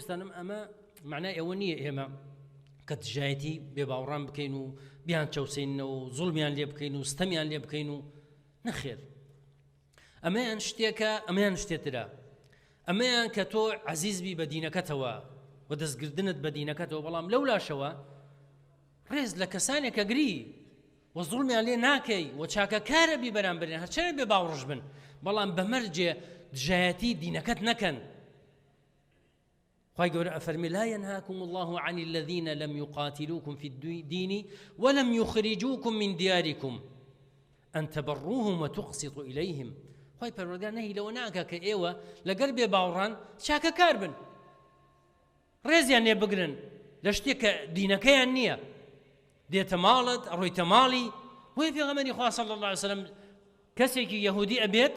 خۆشەویستانم ئەمە معنای ئەوە نییە ئێمە کە دژایەتی بێباوەڕان بکەین و بیان چەوسێنەوە و زوڵمیان لێ بکەین و ستەمیان لێ بکەین و نەخێر ئەمەیان شتێکە ئەمەیان شتێترە ئەمەیان کە تۆ عەزیز بی بە دینەکەتەوە و دەستگردنت بە دینەکەتەوە بەڵام لەو لاشەوە ڕێز لە کەسانێک ئەگری و زوڵمیان لێ ناکەی و چاکەکارە بی بەرامبەریان هەرچەنێ بێ باوەڕش بن بەڵام بە مەرجێ دژایەتی دینەکەت نەکەن. خوای گەورە ئەفەرمێ لا ينهاكم الله عن الذين لم يقاتلوكم في الدين ولم يخرجوكم من دياركم أن تبروهم وتقسطوا إليهم. خوای پەروەردگار نەهی لەوە ناکا کە ئێوە لەگەڵ بێ باوەڕان چاکەکار بن ڕێزیان لێ بگرن لە شتێک کە دینەکەیان نییە دێتە ماڵت ئەڕۆیتە ماڵی بۆیە پێغەمبەری خوا صلی الله علیه وسلم کەسێکی یەهودی ئەبێت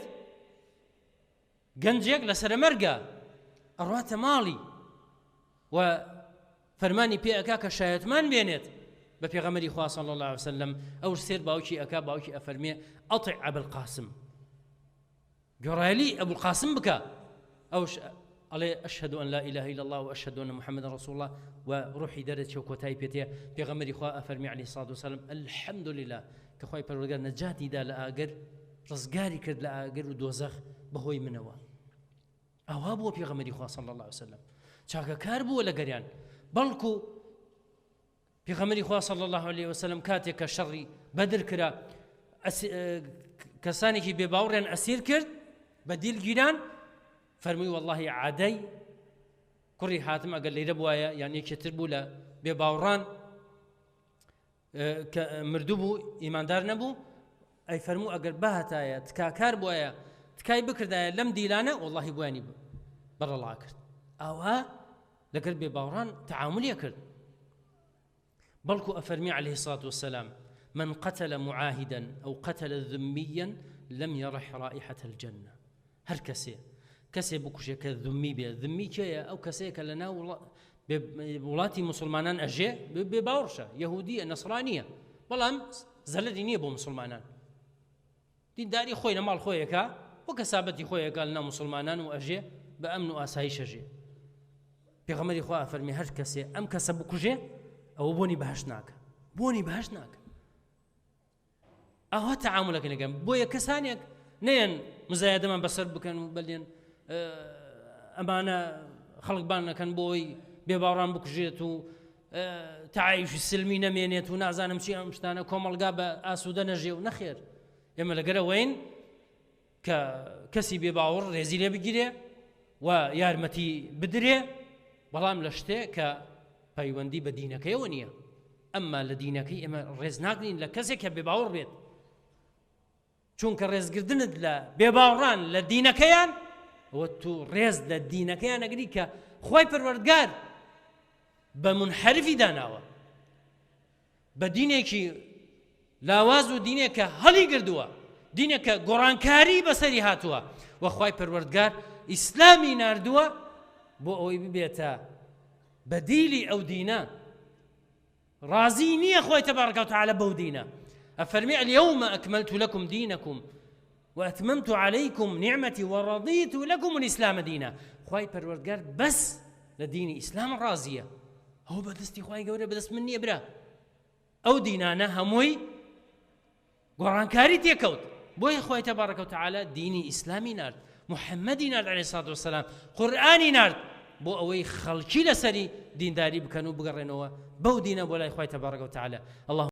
گەنجێک لە سەرەمەرگە ئەڕواتە ماڵی و فەرمانی پێ ئەکا کە شایەتمان بێنێت بە پێغەمەری خوا صلی الله علیه وسلم ئەو سێر باوکی ئەکا باوکی ئەفەرمێ ئەطع ئەبل قاسم گوێڕایەلی ئەبو القاسم بکە ئەوش ئەڵێ ئەشهد ان لا اله الا الله واشهد ان محمد رسول الله و ڕوحی دەرەچێ و کۆتایی پێتێ پێغەمبەری خوا ئەفەرمی علیه الصلاة والسلام الحمد لله کە خوای پەروەردگار نەجاتی دا لە ئاگر ڕزگاری کرد لە ئاگر و دۆزەخ بەهۆی منەوە ئەوها بووە پێغەمبەری خوا صلی الله علیه وسلم چاکەکار بووە لەگەریان بەڵکو پێغەمبەری خوا صلی الله علیه وسلم کاتێک کە شەڕی بەدر کرا کەسانێکی بێباوەڕیان ئەسیر کرد بە دیل گیران فەرمووی واللهی عادەی کوڕی حاتم ئەگەر لێرە بواە یان یەکێتر بوو لە بێباوەڕان کە مردوو بوو ئیماندار نەبوو ئەی فەرموو ئەگەر بهاتایە تکاکار بواە تکای بکردایە لەم دیلانە وەڵی بوانی بەڕەڵا کرد ئاوا لەگەر بێ باوەڕان تعاملی کرد بەڵکو ئەفەرمی عليه الصلاة والسلام من قتل معاهدا أو قتل ذميا لم يرح رائحة الجنة هەر کەسێ کەسێ بکوژێ کە ذمی بێ ذمی کێیە ئەو کەسەیە کە لە ناو وڵاتی مسلمانان ئەژێ بێ باوەڕشە یەهودیە نەسرانیە بەڵام زەلەری نییە بۆ مسلمانان دینداری خۆی لە ماڵ خۆیەکە وە کەسابەتی خۆیەکە لە ناو مسلمانان و ئەژێ بە ئەمن و ئاسایش ئەژێ پێغەمبەری خوا ئەفەرمی هەر کەسێ ئەم کەسە بکوژێ ئەوە بۆنی بەهەشت ناکە بۆنی بەهەشت ناکە ئەوها تەعامولەکە لەگەم بۆیە کەسانێک نەیەن مزایدەمان بەسەر بکەن و بەلێن ئەمانە خەڵک بان نەکەن بۆی بێباوەڕان بکوژێت و تعایشی سلمی نەمێنێت و نازانم چی ئەم شتانە کۆمەڵگا بە ئاسوودە نەژێ و نەخێر ئێمە لەگەرەوەین کە کەسی بێباوەڕ ڕێزی لێ بگیرێ و یارمەتی بدرێ بەڵام لە شتێ کە پەیوەندی بە دینەکەیەوە نییە ئەمما لە دینەکەی ئێمە ڕێز ناگرین لە کەسێک کە بێباوەڕ بێت چونکە ڕێزگردنت لە بێباوەڕان لە دینەکەیان ئەوە تو ڕێز لە دینەکەیان ئەگری کە خی پەروەردگار بە منحرفی داناوە بە دینێکی لاواز و دینێک کە هەڵی گردووە دینێک کە گۆڕانکاری بەسەری هاتووە و خوای پەروەردگار ئیسلامی ناردووە بۆ ئەوەی ببێتە بەدیلی ئەو دینە ڕازی نییە خۆی تبارك وتعالى بەو دینە ئەفەرمی اليوم أكملت لكم دينكم وأتممت عليكم نعمتي ورضيت لكم الإسلام دينا خوای پەروەردگار بەس لە دینی ئیسلام ڕازیە ئەوە بەدەستی خوای گەورە بەدەست من نییە برا ئەو دینانە هەمووی گۆڕانکاری تێکەوت بۆیە خوای تبارك وتعالى دینی ئیسلامی نارد محەممەدی نارد عليه الصلاة والسلام قورئانی نارد بۆ ئەوەی خەڵکی لەسەری دینداری بکەن و بگەڕێنەوە بەو دینە بۆ لای خوای تبارك وتعالى اللهم.